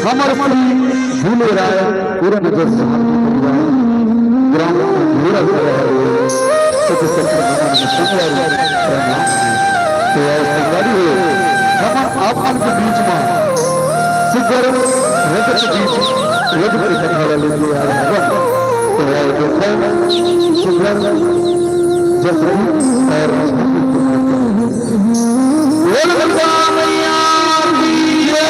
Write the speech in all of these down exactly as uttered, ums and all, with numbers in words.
हमर श्री भूले राय पूरा नगर से हाथ में परिवार ग्राम घोड़ा हो रहा है। सब सब नमन संगवारी प्रणाम है। तो यार संगवारी हो, हम आप मन के बीच में सुगर रजत गीत, रजत के कथा ला लेके आए हैं। तो यार देखो, सुगर जसगीत और बोल दुर्गा मैया की जय।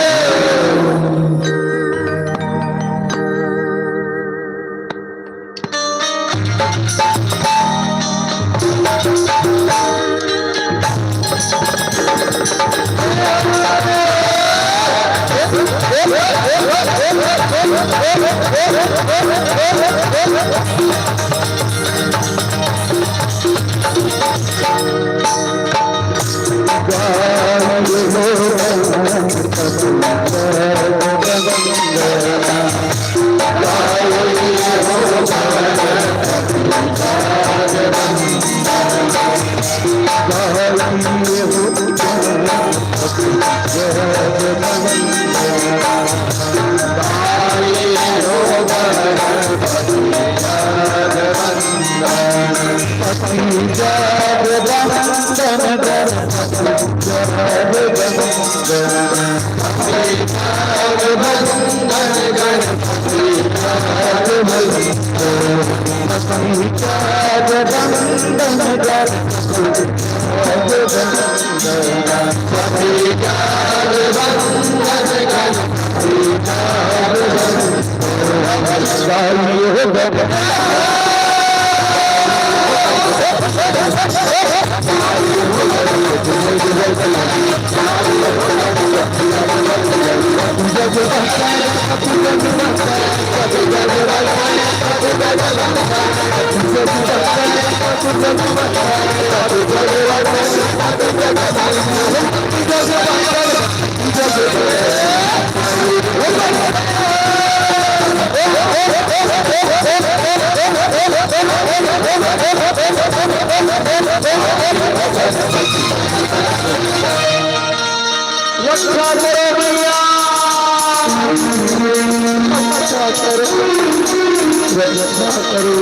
रक्षा करो भैया, रक्षा करो, रक्षा करो।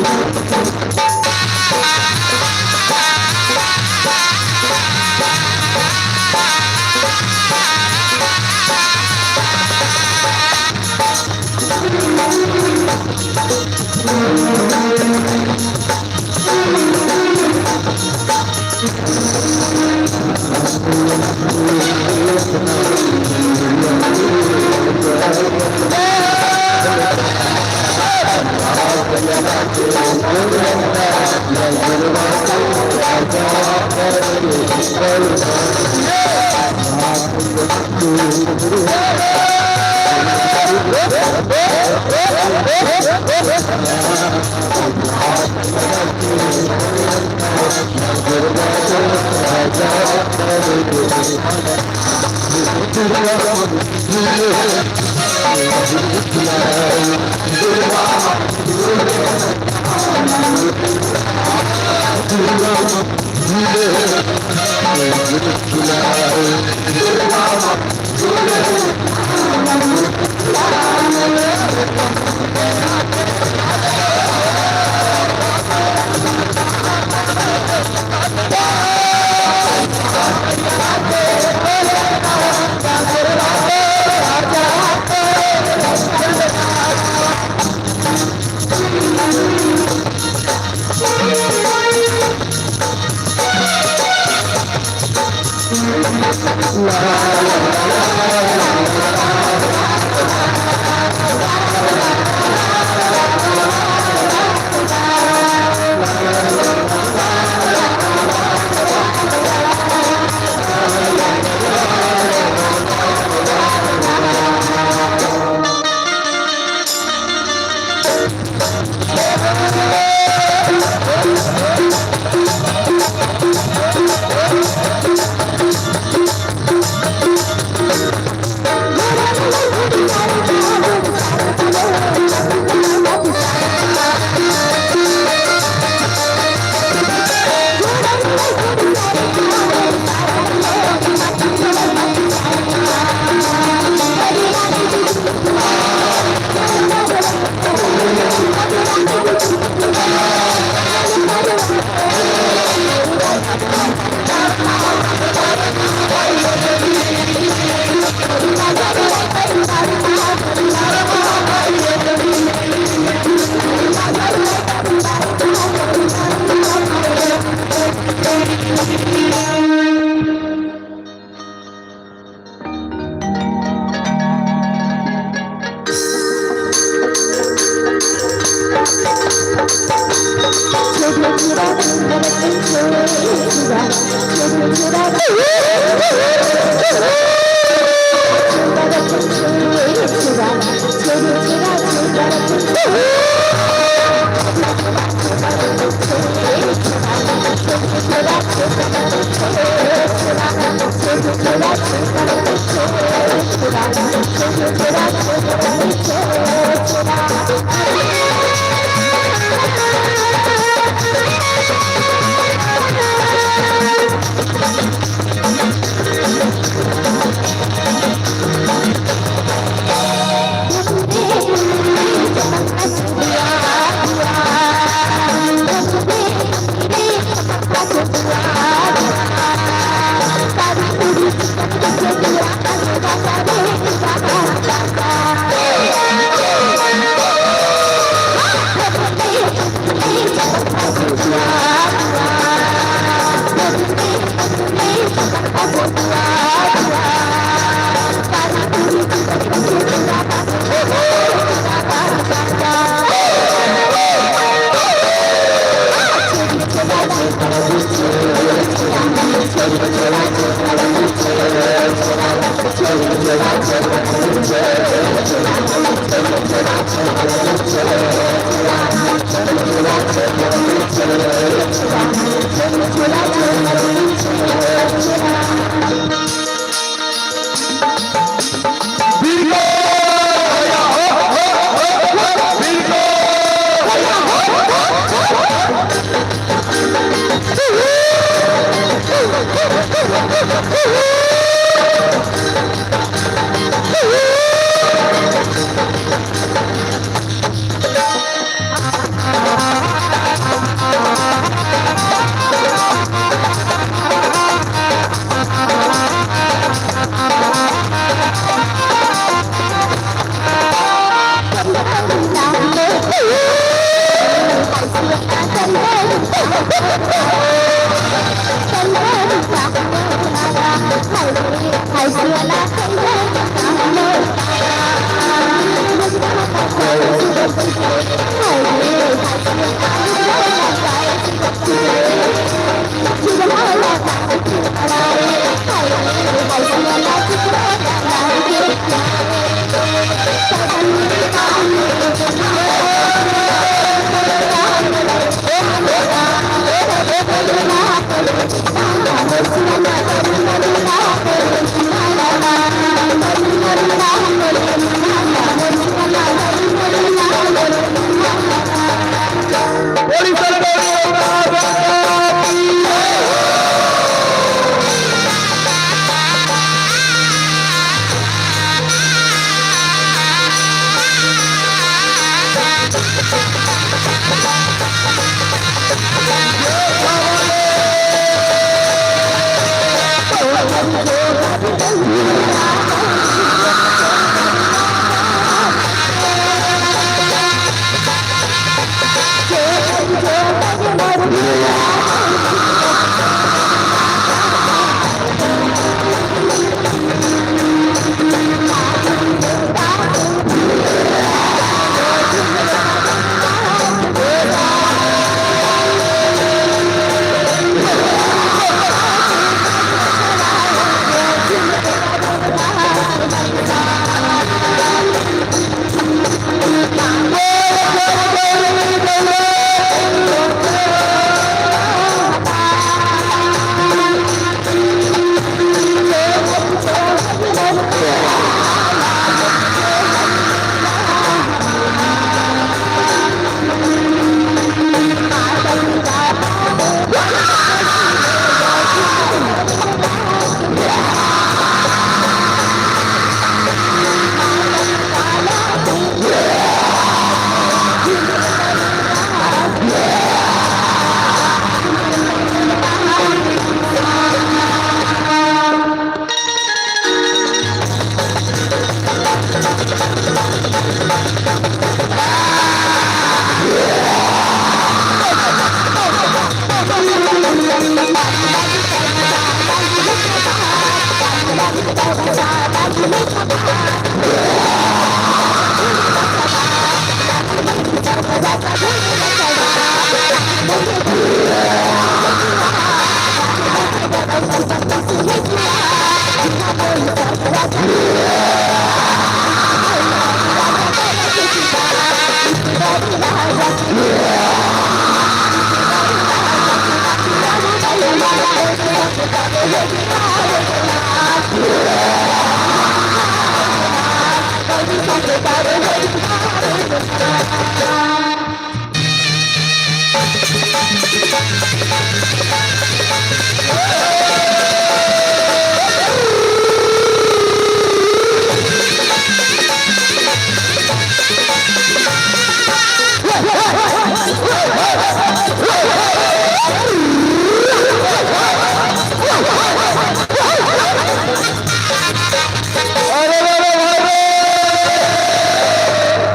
अरे, अरे, भाई रे!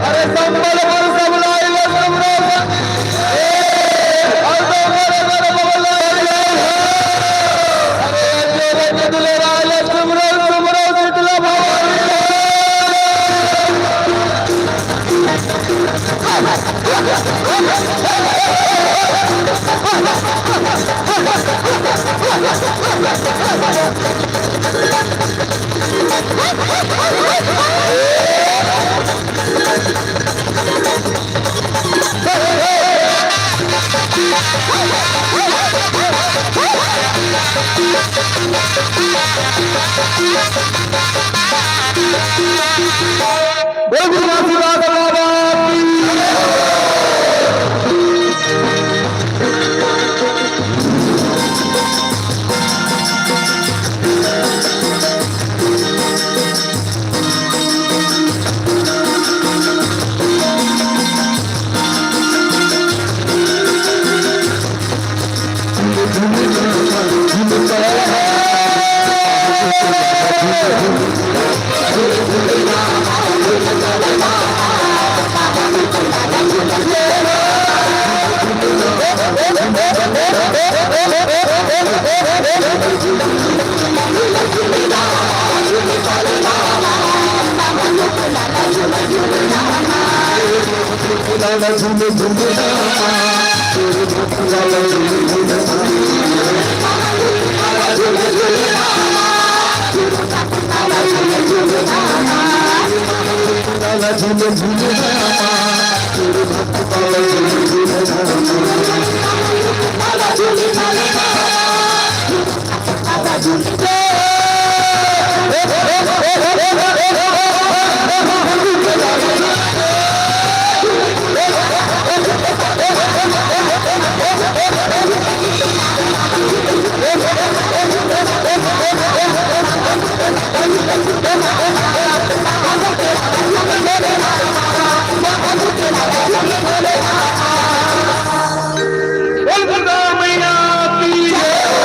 अरे, संबल पर सब लाई ले, सब रो, सब। ए, और संबल पर सब लाई ले। अरे, जोरे के दुलेरा ले, सब रो, सब रो, शीतला भवानी। बोल गुरु घासीदास बाबा की। बोल दुर्गा मैया की जय।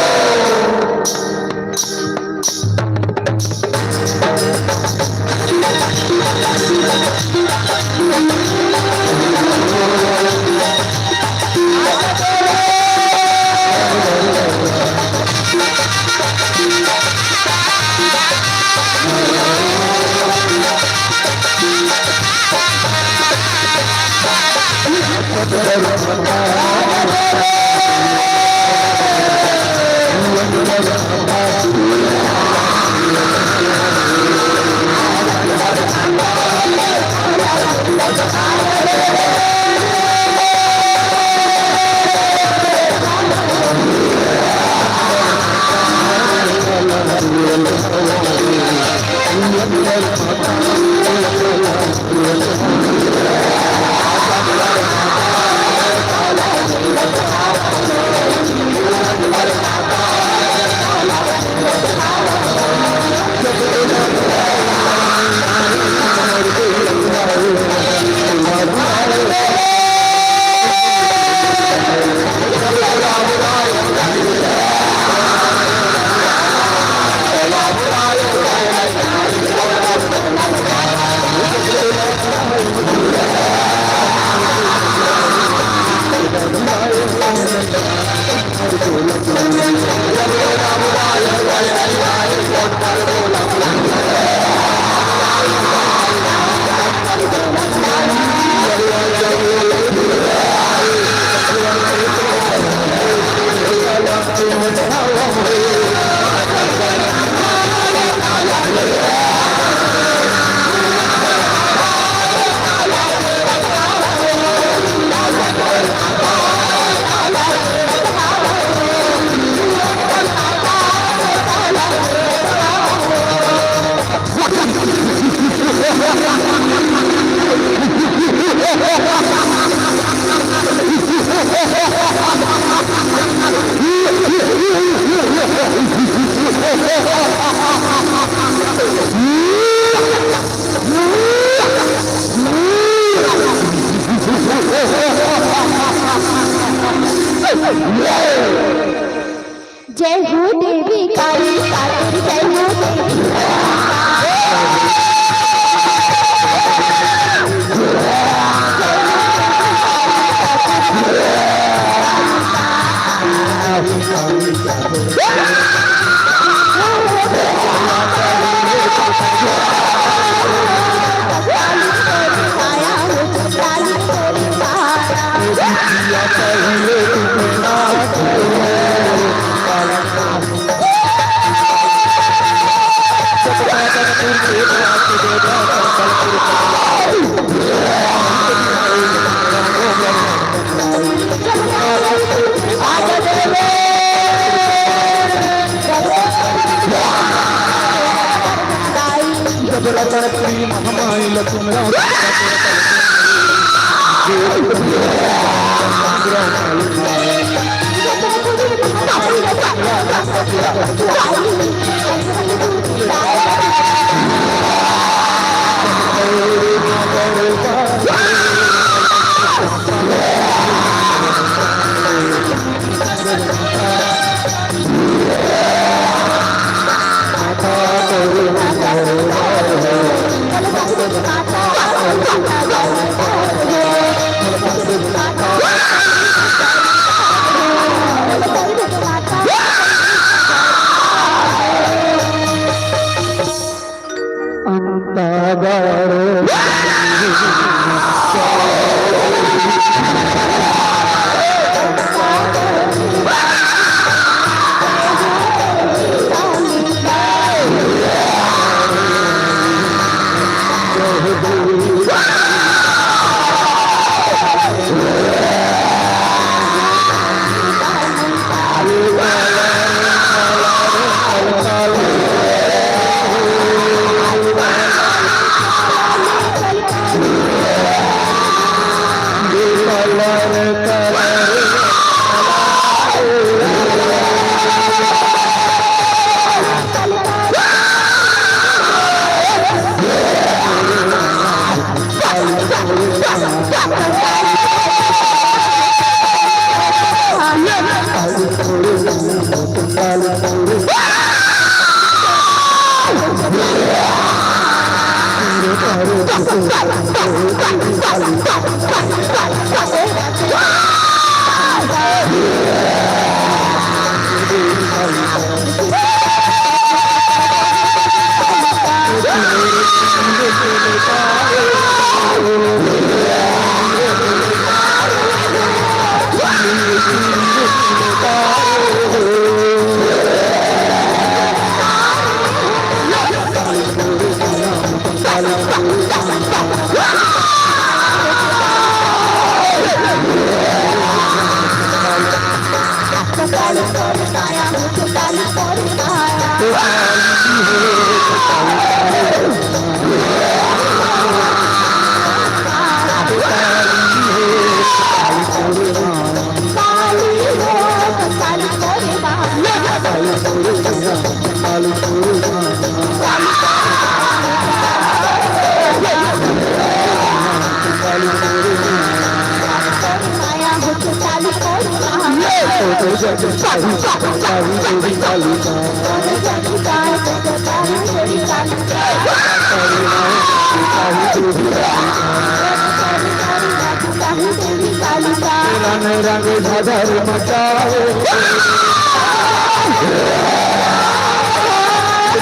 रंग रंग झदर मचावे।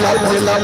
लम लम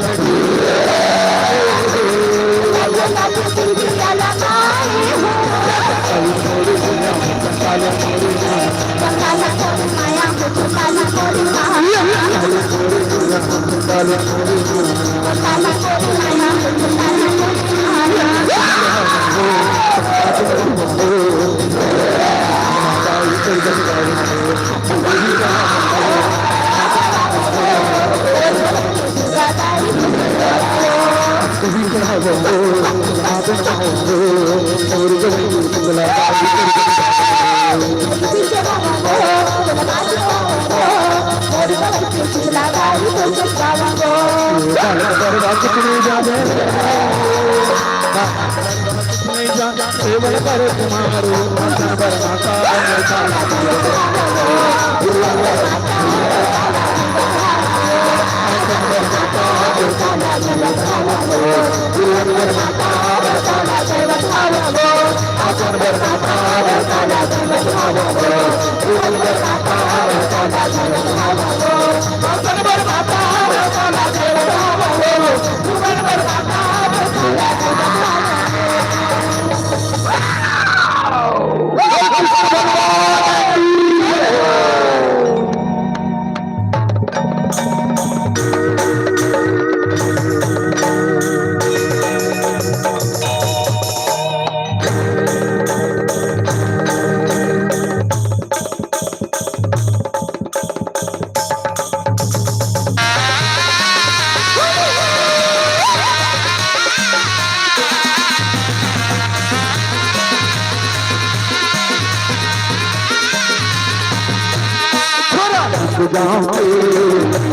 गाँव के,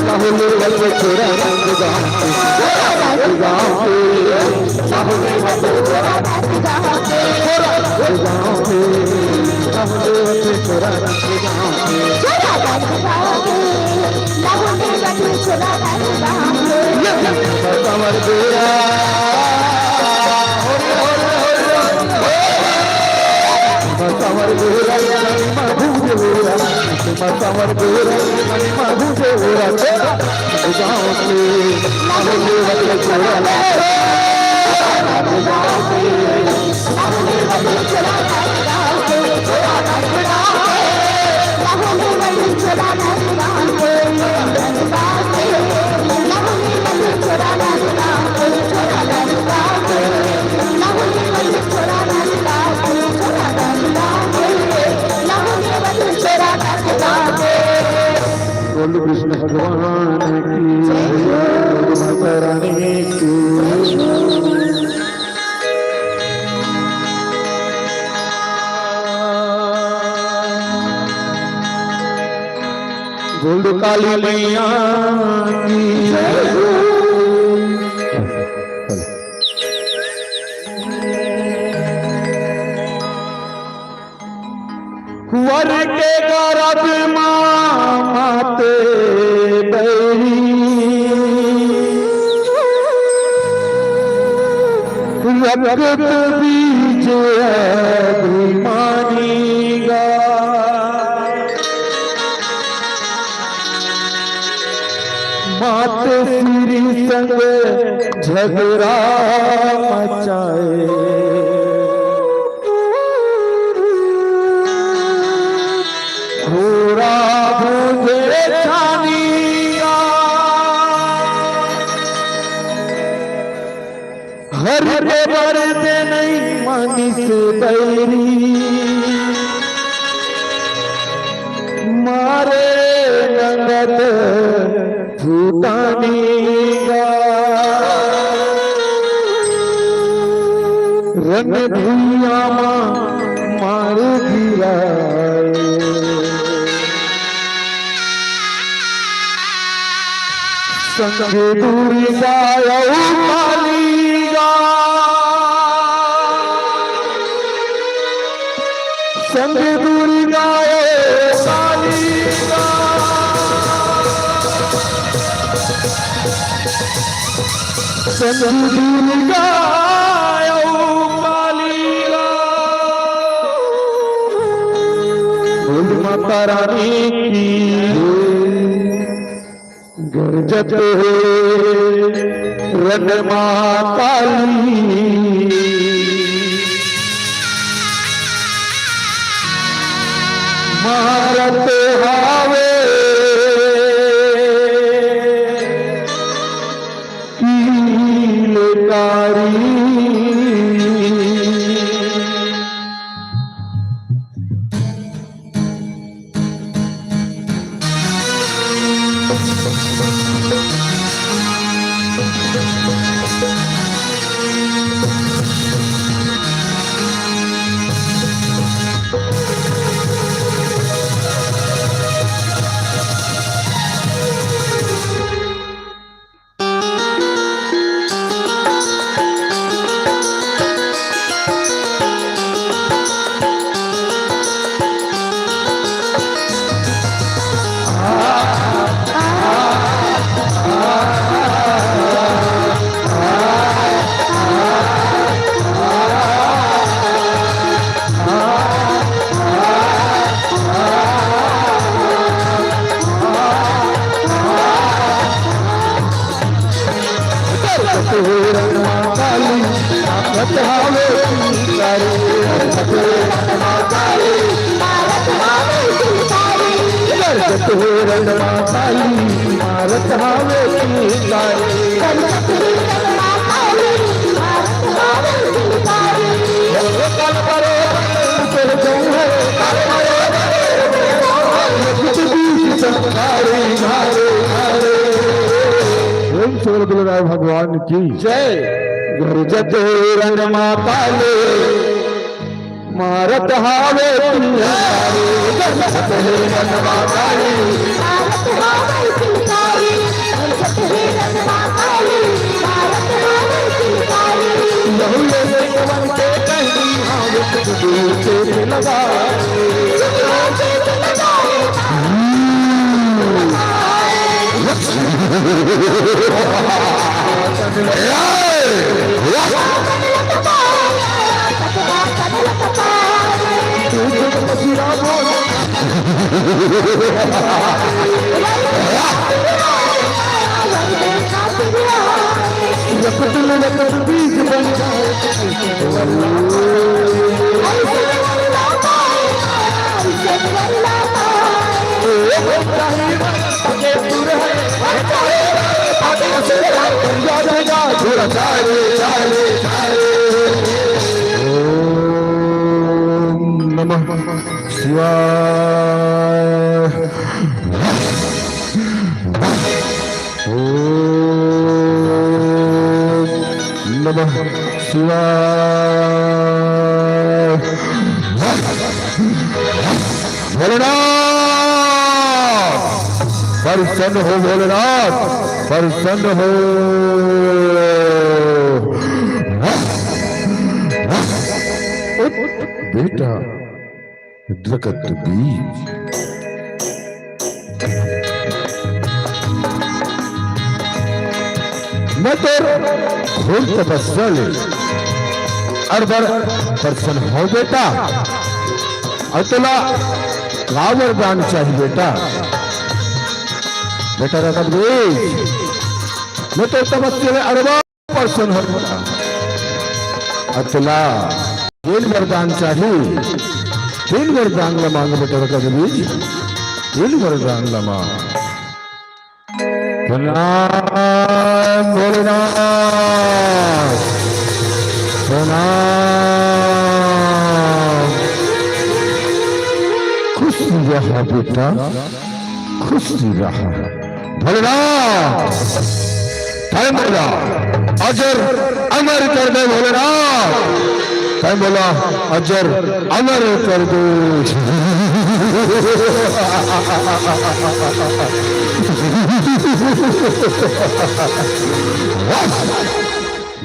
लाहौल वाले छोरा रंग गाँव के, छोरा रंग गाँव के, लाहौल वाले छोरा रंग गाँव के, छोरा रंग गाँव के, लाहौल वाले छोरा रंग गाँव के। छोरा रंग गाँव के, लाहौल वाले छोरा रंग गाँव के। ये बसवर बेरा, बसवर बेरा, मधुर बेरा। बसवर बेरा, मधुर बेरा, गाँव के, गाँव के, छोरा। बोल कृष्ण भगवान की, बोल माता रानी की। बोल काली मैया की। वर के गरब मा माते बइरी, रक्त बीज अभिमानी गा। मात श्री संग झगड़ा मचाए। घोड़ा भूंजे छानिया, हरि के बरते नहीं मानिस बैरी, मारे नंगत फूटानी गा। रंग भुइयां मा मार गिराए। संग दुर्गा अउ काली गा। संग दुर्गा अउ काली गा। संग दुर्गा अउ काली गा। बोल माता रानी की। गरजत हे रण मा काली, मारत हावे किलकारी। प्रेम से बोलो दुलाराय भगवान की जय। गरजत हे रण मा काली, मारत हावे तिहारे। गरजत हे रण मा काली, ओम नमः शिवाय। ओम नमः शिवाय। भोलेनाथ प्रसन्न हो, भोलेनाथ प्रसन्न हो। बेटा, रकत बीज। मैं तोर घोर तपस्या ले अड़बड़ प्रसन्न हो बेटा। अउ तोला का वरदान चाही बेटा? बेटा रकत बीज, मैं तोर तपस्या ले अड़बड़ प्रसन्न हो। अतला, तीन वरदान चाही, तीन वरदान ला मांग बेटा रकत बीज, तीन वरदान ला मांग। प्रणाम भोलेनाथ, प्रणाम। खुश रहा बेटा, खुश रहा। भोलेनाथ, तैं मोला अजर अमर कर दे भोलेनाथ, तैं मोला अजर अमर कर दे।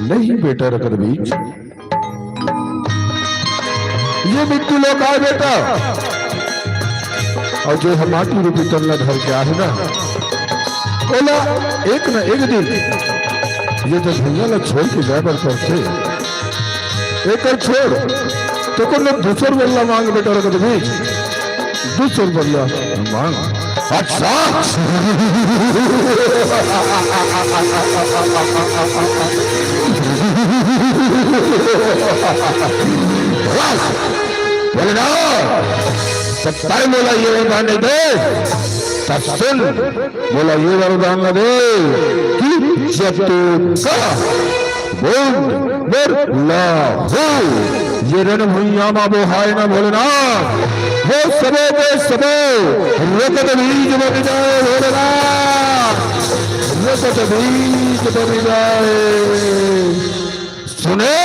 नहीं बेटा रकत बीज, ये मृत्यु लोक आय बेटा, अउ जो हम माटी रूपी तन ला धर के आहे ना, ओला एक न एक दिन ये तो दुनिया ला छोड़ के जाए बर पड़थे। एकर छोड़, तो कोनो दूसर बर ला मांग बेटा रकत बीज, दूसर बर ला मांग। अच्छा। बस, बोले ना, तब तैं मोला ये वरदान नहीं दे, तब सुन, मोला ये वरदान न दे कि जब तू का बूंद मोर लाहू ये रण भुइयां मा बोहाय ना भोलेनाथ, वो सबो के सबो रकत बीज बन जाए भोलेनाथ, रकत बीज बन जाए। सुने।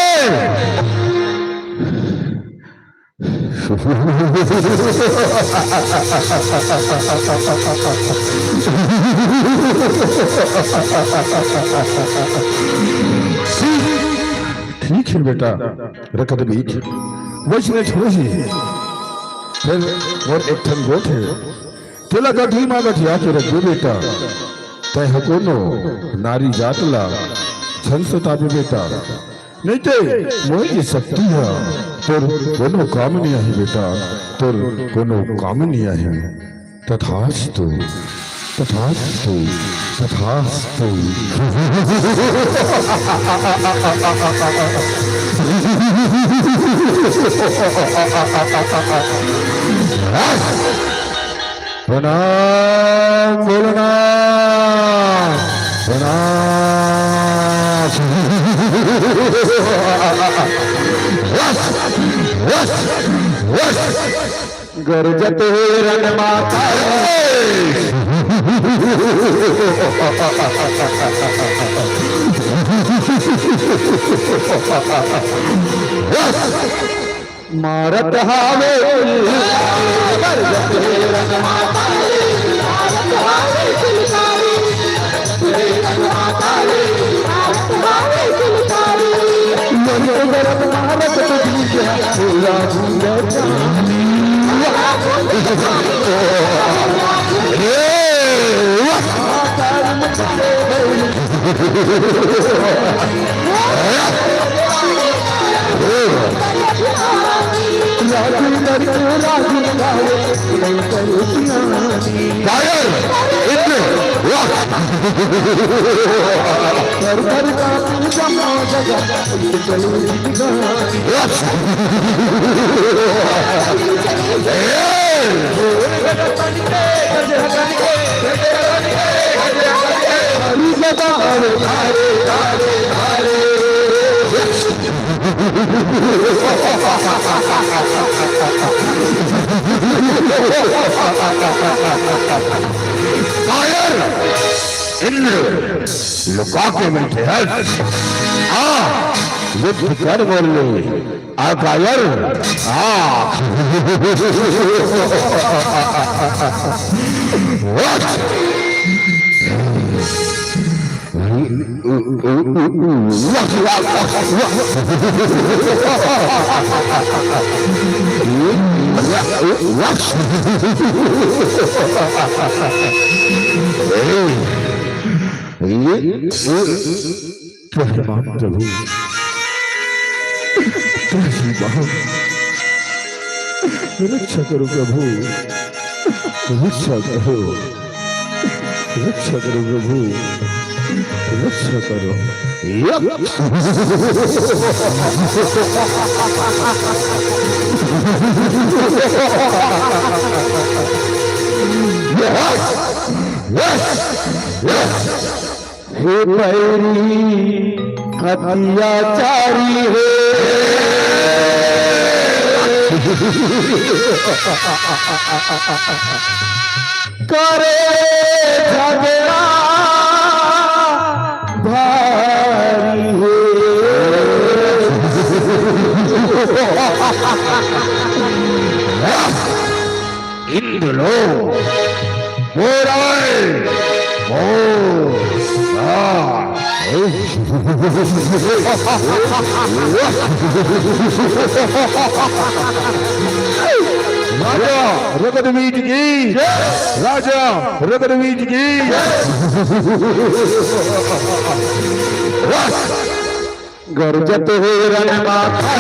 ठीक हे बेटा, रकत बीज, वइसने छोड़ही। फेर मोर एक ठन गोठ हे, तेला गठरी मा गठिया के रख दे बेटा। तैं ह कोनो नारी जात ला झन सताबे बेटा। नहीं ते मोर ये शक्ति ह तोर कोनो काम नहीं आही बेटा, तोर कोनो काम नहीं आही। तथास्तु, तथास्तु, तथास्तु। प्रणाम भोलेनाथ, प्रणाम। बस, बस, बस। गरजत हे रण माता। बस। मारत हावे कायर, इंद्र, वाह। कायर, इंद्र लुका के बैठे हस। आ, युद्ध कर मोर ले। आ कायर, आ। प्रणाम प्रभु, प्रणाम। रक्षा करो प्रभु, रक्षा करो, रक्षा करो प्रभु, रक्षा करो। हे बैरी अत्याचारी हे, करे झगड़ा भारी हे। इंद्र लो बोराय मोरा। राजा रगदवीज की, राजा रगदवीज की। गरजत हुए रणमाता।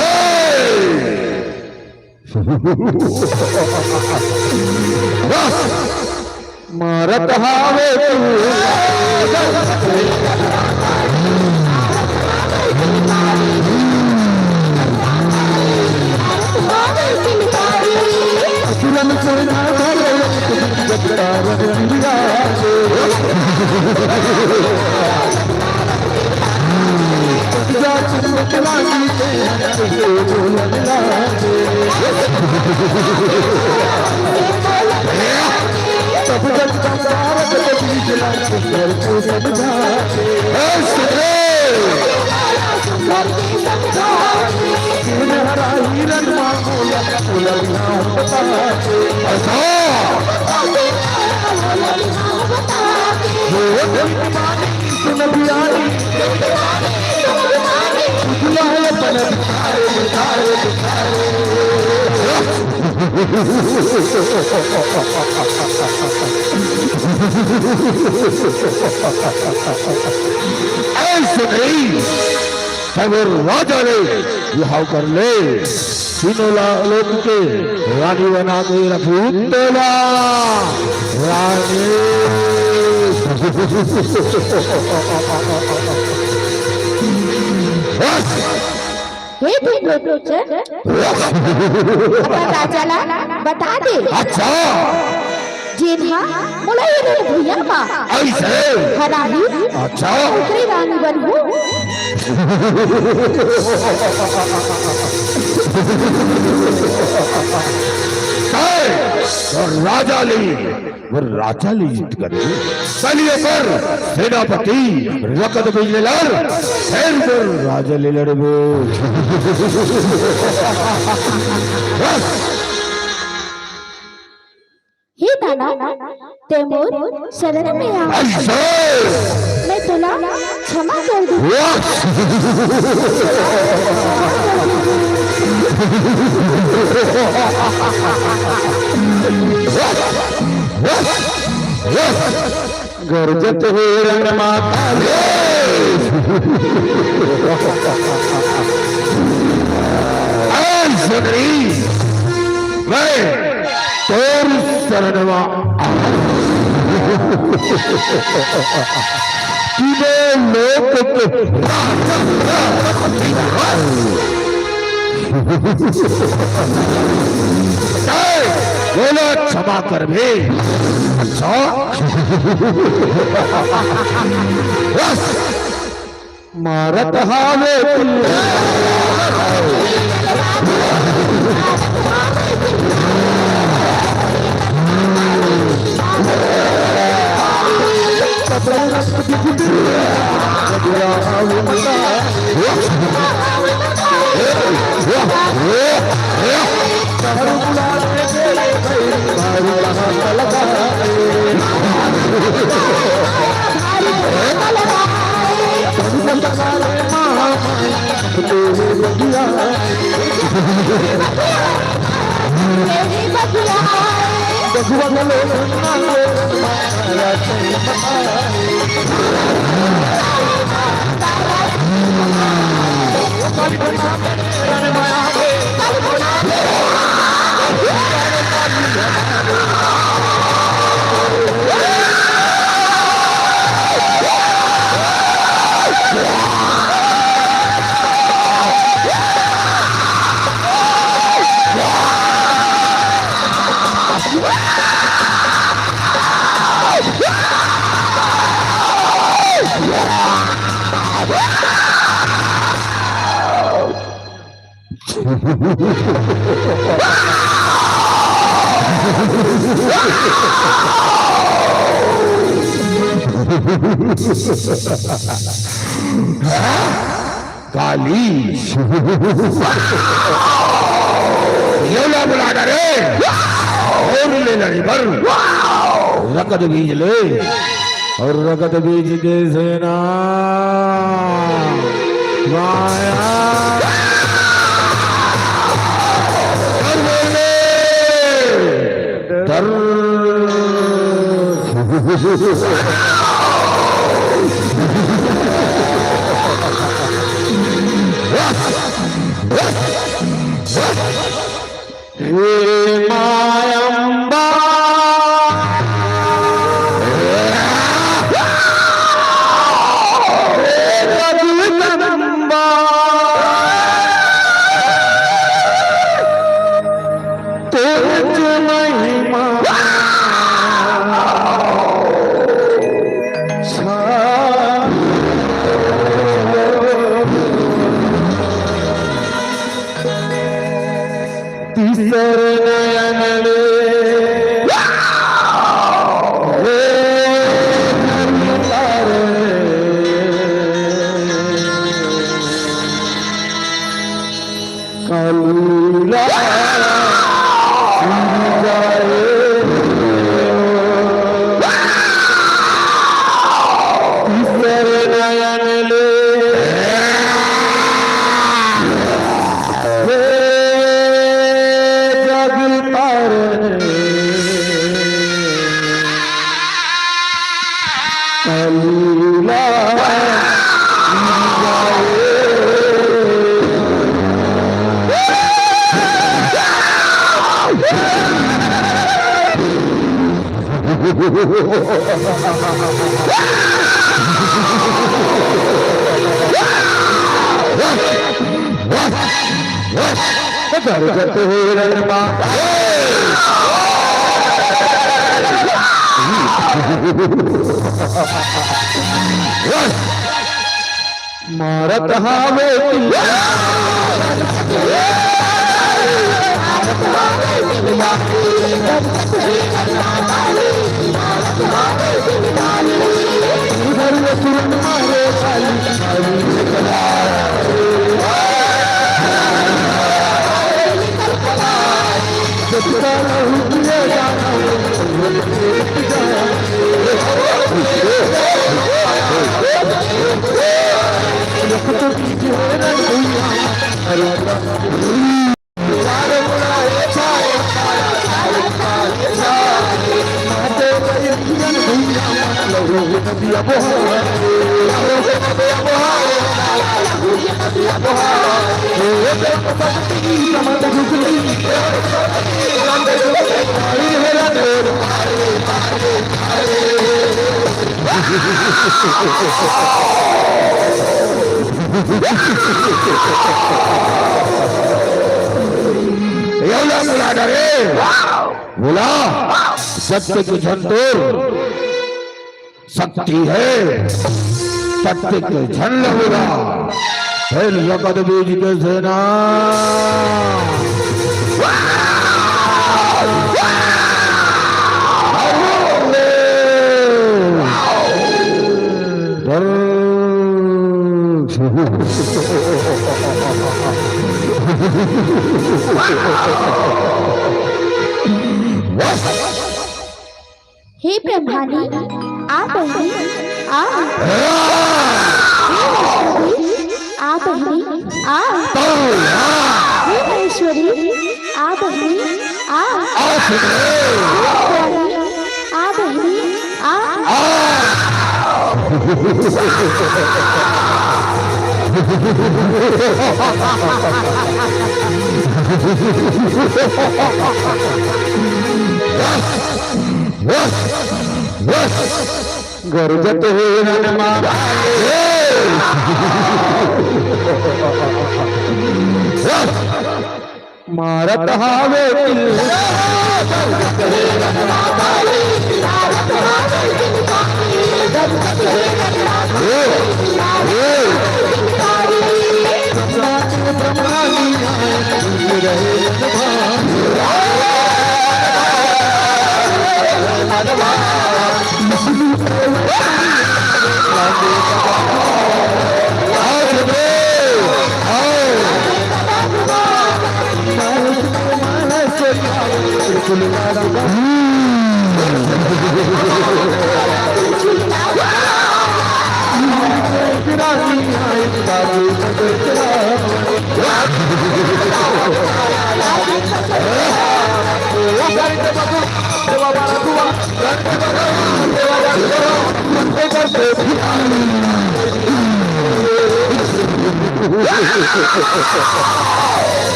मारत हावे तू। असुरन सेना भरे जगतार रंगिया। ऐसे नहीं, तब राजा ले बिहाव कर ले। तीनों ला-, लोक के रानी बना के रखी तोला रानी। हे भीम लोचन, अपन राजा ला बता दे। अच्छा। जेन ह मोला ये रण भुइयां म अइसे। हराही। अच्छा। ओकरे रानी बनहूं। काय? राजा ले, वो राजा ले युद्ध करबे। चलिए पर सेनापति रगदवीज ले लड़, फिर वो राजा ले लड़बे। हे दानव, तैं मोर शरण में आ। अइसे। मैं तोला क्षमा कर दूं। वाह। गरजत हिरन माता ले। ऐ सुंदरी, मैं तोर शरण मा आए। तीनों लोक के मोला क्षमा करबे। अच्छा। बस। मारत हावे। काली। योला बुला डरे। अउ ले लड़े बर। रकत बीज ले। अउ रकत बीज के सेना। माया। डर। हे मायम्बा, हे जगदम्बा, तोर महिमा छा। तीसर नयन ले, हे नयन ले। कालूला उड़ जाए, ईश्वर नयन ले, हे जग तारन। मारत हावे। एला बुला डरे। बुला। सत्य के झंडोर। शक्ति हे, तत्व के झन ल बुला। हे रकत बीज के सेना। हे ब्रह्मानी, आ बहिनी, आ। हे वैष्णवी, आ बहिनी, आ। हे महेश्वरी, आ बहिनी, आ। हे भवानी, आ बहिनी, आ। गरजत हुए हनुमान। मारत हावे किल्ली।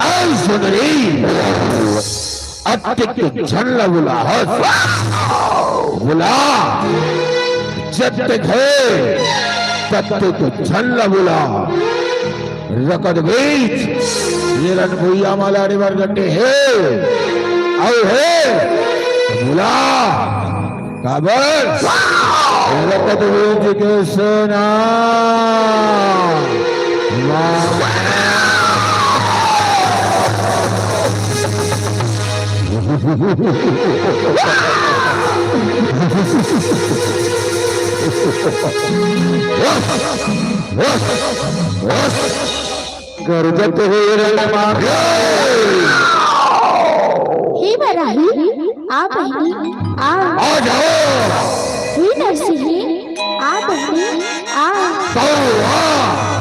अरे सुंदरी, अतिक झन ल बुला, हस। बुला, जतिक हे, ततिक झन ल बुला। रकत बीज, ये रण भुइयां म लाने बर डटे हे, अउ हे, बुला। काबर? रकत बीज के सेना। गरजत हुए रणमा। हे वराही, आ बहिनी, आ। आ जाओ। हे नरसिंही, आ बहिनी, आ। आओ, आ।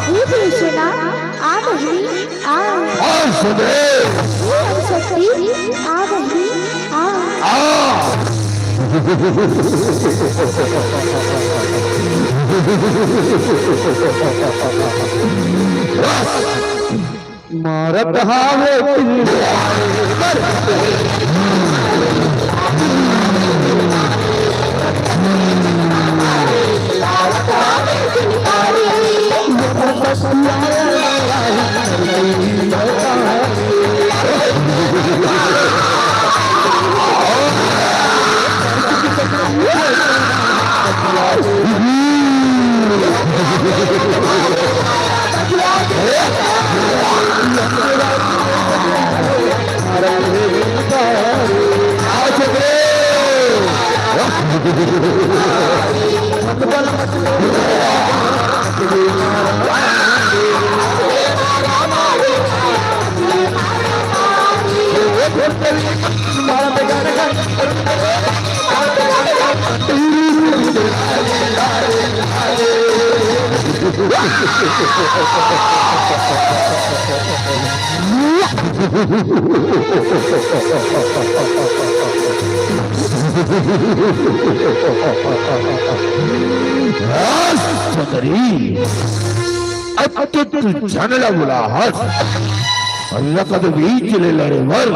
हे त्रिशूला, आ बहिनी, आ। आ सुंदरी। हे शक्ति, आ बहिनी, आ। आ। मारत हावे किल्ली। सुंदरी, अतिक झन ल बुलाहस, रकत बीच ले लड़े बर।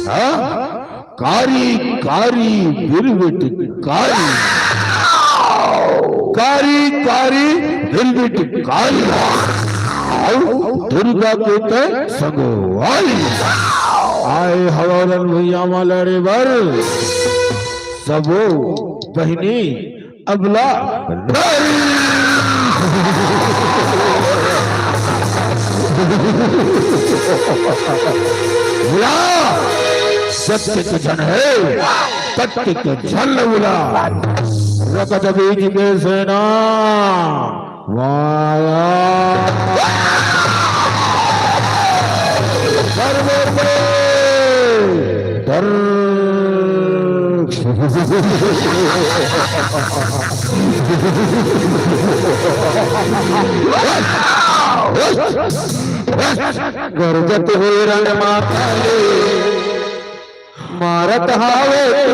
हाँ? कारी कारी बिरबिट कारी, कारी कारी बिरबिट कारी, अउ दुर्गा के तय संगवारी। आए हवरन भुइयां म लड़े बर सबो बहिनी अबला। बुला, सत्य के झन हे, सत्य के झन ल बुला। रकत बीच के सेना, वाला। सर्वोपरि। डर। गरजत हुए रण माता ले, मारत हावे तू।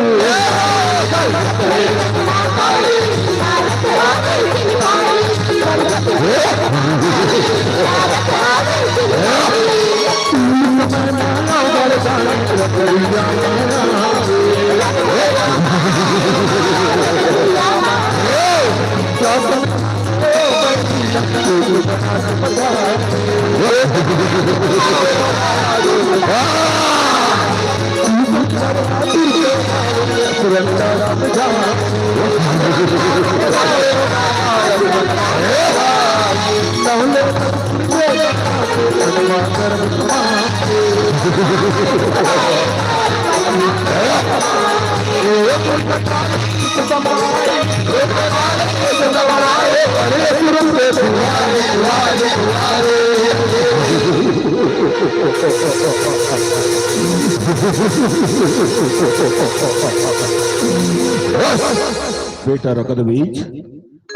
बेटा रकत बीज,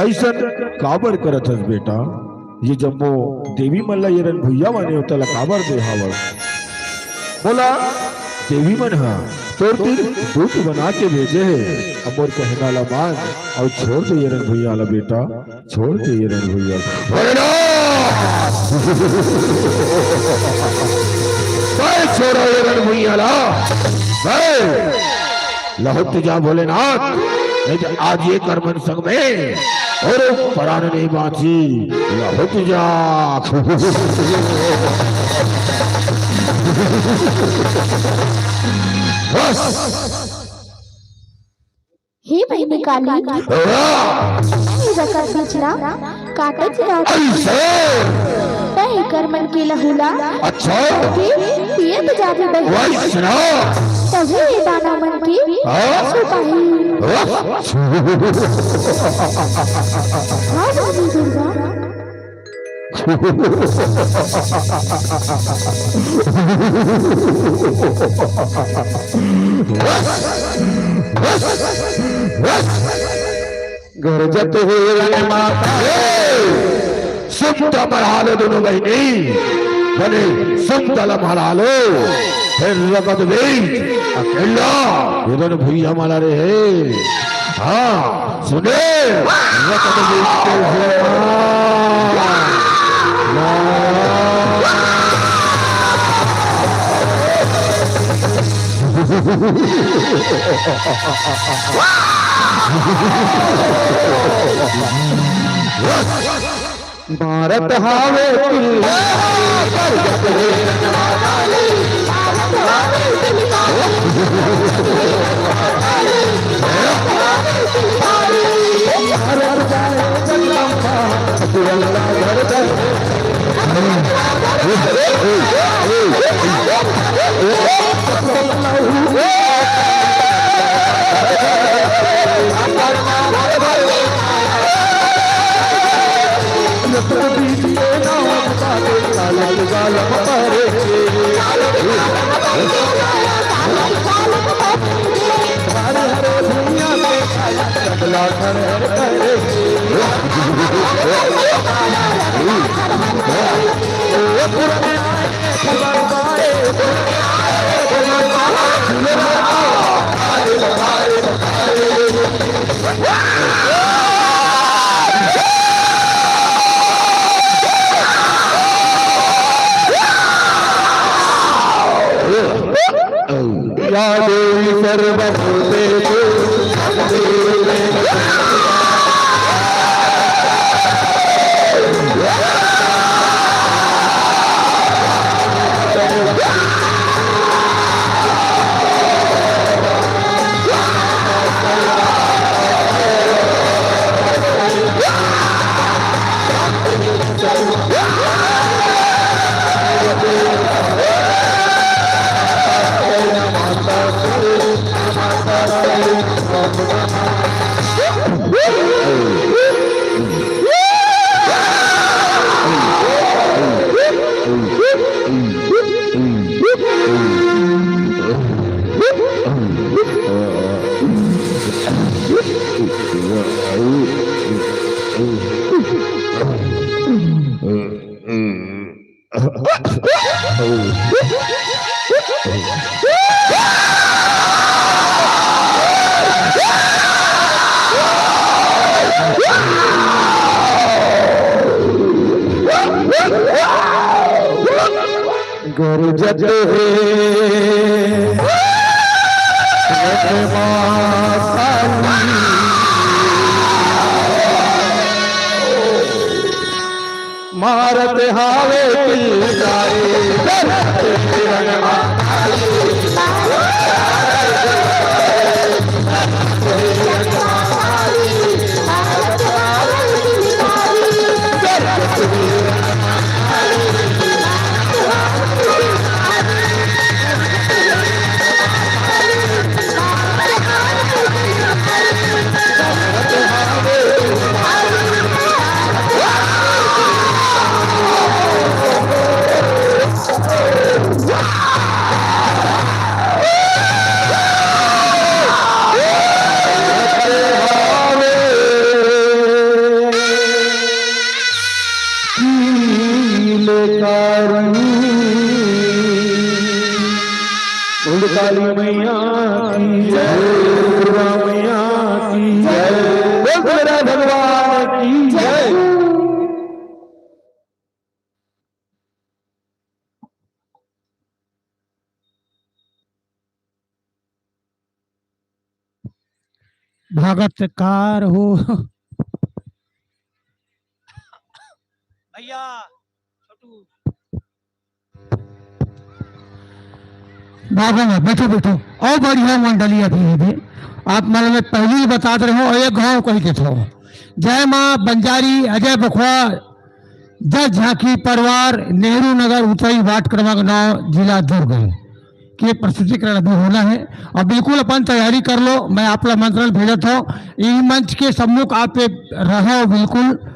अइसन काबर करत हस बेटा? ये जम्मो देवी मन ला ये रन भुइया माने होता ला काबर दे हावस? बोला, देवी मन ह तोर तीर दूत बना के भेजे हे। अब मोर कहना ला मान अउ छोड़ दे ये रन भुइया ला बेटा, छोड़ दे ये रन भुइया ला। अरे ना! मैं छोड़ो ये रन भुइया ला। मैं लहुट जा भोलेनाथ, नहीं तो आज ये करमन संग में अउ परान नहीं बाँची। लहुट जा। बस। हे बहिनी काली, वाह! हे रकत बीज ला काटत जात अइसे? तैं एकर मन के लहू ला अच्छा। के पियत जाबे बहिनी। वैष्णव। तभे ये दानव मन के हाँ? छुपाही। वाह! हाँ बहिनी दुर्गा। गरजत हुए रण माता। सुमता मरहा लो दोनों बहिनी, बने सुमता ला मरहा लो। फिर रकत बीज अकेला ये दोनों भुइया माला रे हे। हाँ, सुने, रकत बीज के भुइया। भारत हावे या देवी सर्वभूतेषु गरजत हे माता, मारत हावे किलकारी। काली मैया की जय, दुर्गा मैया की जय, बोल मेरा भगवान की जय। भागत कार हो। भैया, छोटू। बाबा ना, बैठो, बैठो। और बढ़िया मंडली अभी, अभी। आप मन में पहली ही बतात रहे हो और एक गाँव कही देत हो। जय माँ बंजारी, अजय बखवा, जस झांकी परिवार, नेहरू नगर, उतई वार्ड क्रमांक नौ, जिला दुर्ग। के प्रस्तुतिकरण अभी होना है और बिल्कुल अपन तैयारी कर लो। मैं आप ला मंत्रण भेजत हूँ, ई मंच के सम्मुख आप पे रहो बिल्कुल।